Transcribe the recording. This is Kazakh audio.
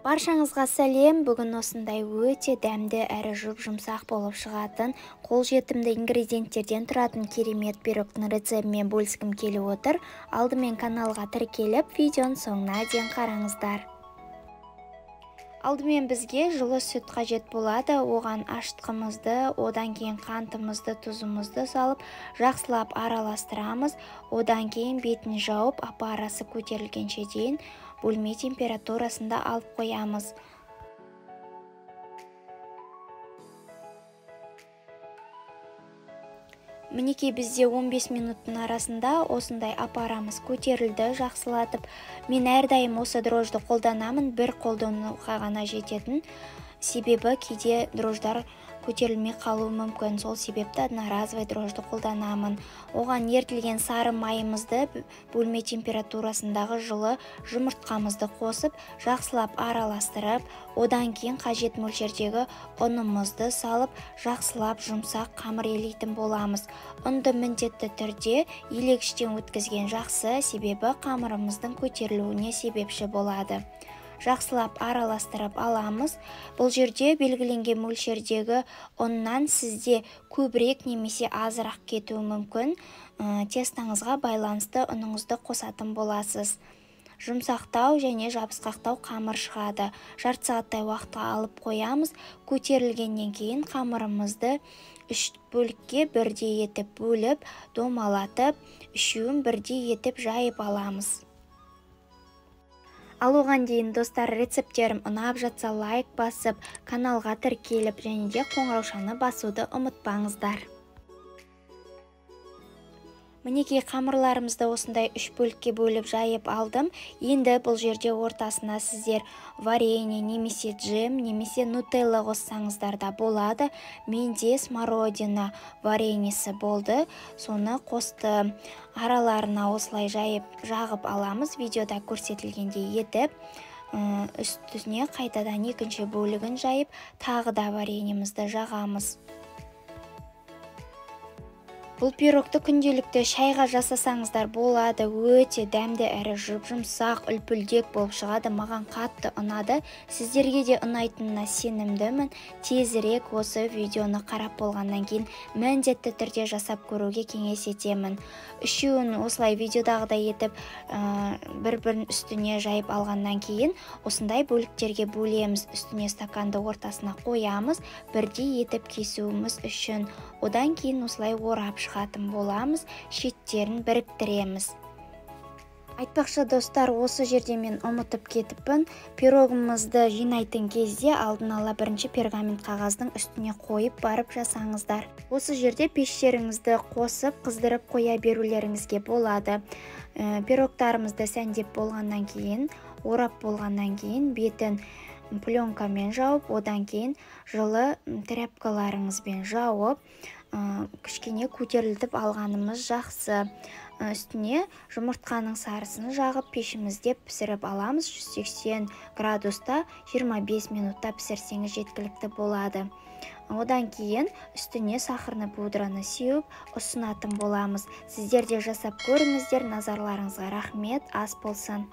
Баршаңызға сәлем. Бүгін осындай өте дәмді әрі жұп-жұмсақ болып шығатын, қолжетімді ингредиенттерден тұратын керемет пирогтың рецептімен бөліскім келіп отыр. Алдымен каналға тіркеліп, видеоның соңына дейін қараңыздар. Алдымен бізге жылы сүт қажет болады. Оған ашытқымызды, одан кейін қантымызды, тұзымызды салып, жақсылап араластырамыз. Одан кейін бетін жауып, опарасы көтерілгенше дейін бөлме температурасында алып қоямыз. Мінекей, бізде 15 минуттың арасында осындай опарамыз көтерілді жақсылатып. Мен әрдайым осы дрожжды қолданамын, бір қолдануға ғана жететін. Себебі кейде дрожждар көтерілмей қалуы мүмкін. Сол себепті одноразовый дрожжды қолданамын. Оған ерітілген сары майымызды, бөлме температурасындағы жылы жұмыртқамызды қосып, жақсылап араластырып, одан кейін қажет мөлшердегі ұнымызды салып, жақсылап жұмсақ қамыр елейтін боламыз. Ұнды міндетті түрде елегіштен өткізген жақсы, себебі қамырымыздың көтерілуіне себепші болады. Жақсылап араластырып аламыз. Бұл жерде белгіленген мөлшердегі ұннан сізде көбірек немесе азырақ кетуі мүмкін. Тестаңызға байланысты ұныңызды қосатын боласыз. Жұмсақтау және жабысқақтау қамыр шығады. Жарты сағаттай уақытқа алып қоямыз. Көтерілгеннен кейін қамырымызды үш бөлікке бірдей етіп бөліп, домалатып, үшеуін бірдей етіп жайып аламыз. Ал оған дейін, достар, рецепттерім ұнап жатса, лайк басып, каналға тіркеліп және де қоңыраушаны басуды ұмытпаңыздар. Мінекей, қамырларымызды осындай үш бөлікке бөліп жайып алдым. Енді бұл жерде ортасына сіздер варенье немесе джем немесе нутелла қоссаңыздар да болады. Менде смородина вареньесі болды, соны қостым. Араларына осылай жайып жағып аламыз, видеода көрсетілгендей етіп. Үстіне қайтадан екінші бөлігін жайып, тағы да вареньемізді жағамыз. Бұл пирогты күнделікті шайға жасасаңыздар болады. Өте дәмді әрі жұп-жұмсақ, үлпілдек болып шығады. Маған қатты ұнады. Сіздерге де ұнайтынына сенімдімін. Тезірек осы видеоны қарап болғаннан кейін міндетті түрде жасап көруге кеңес етемін. Үшеуін осылай видеодағыдай етіп, бір-бірін үстіне жайып алғаннан кейін осындай бөліктерге бөлеміз. Үстіне стаканды ортасына қоямыз, бірдей етіп кесуіміз үшін. Одан кейін осылай орап шығатын боламыз, шеттерін біріктіреміз. Айтпақшы, достар, осы жерде мен ұмытып кетіппін. Пирогымызды жинайтын кезде алдын ала бірінші пергамент қағаздың үстіне қойып барып жасаңыздар. Осы жерде пештеріңізді қосып, қыздырып қоя берулеріңізге болады. Пирогтарымызды сәндеп болғаннан кейін, орап болғаннан кейін бетін пленкамен жауып, одан кейін жылы тряпкаларыңызбен жауып, кішкене көтерілтіп алғанымыз жақсы. Үстіне жұмыртқаның сарысын жағып, пешімізде пісіріп аламыз. 180 градуста 25 минутта пісірсеңіз жеткілікті болады. Одан кейін үстіне сахарный пудраны сеуіп, ұсынатын боламыз. Сіздер де жасап көріңіздер. Назарларыңызға рахмет. Ас болсын.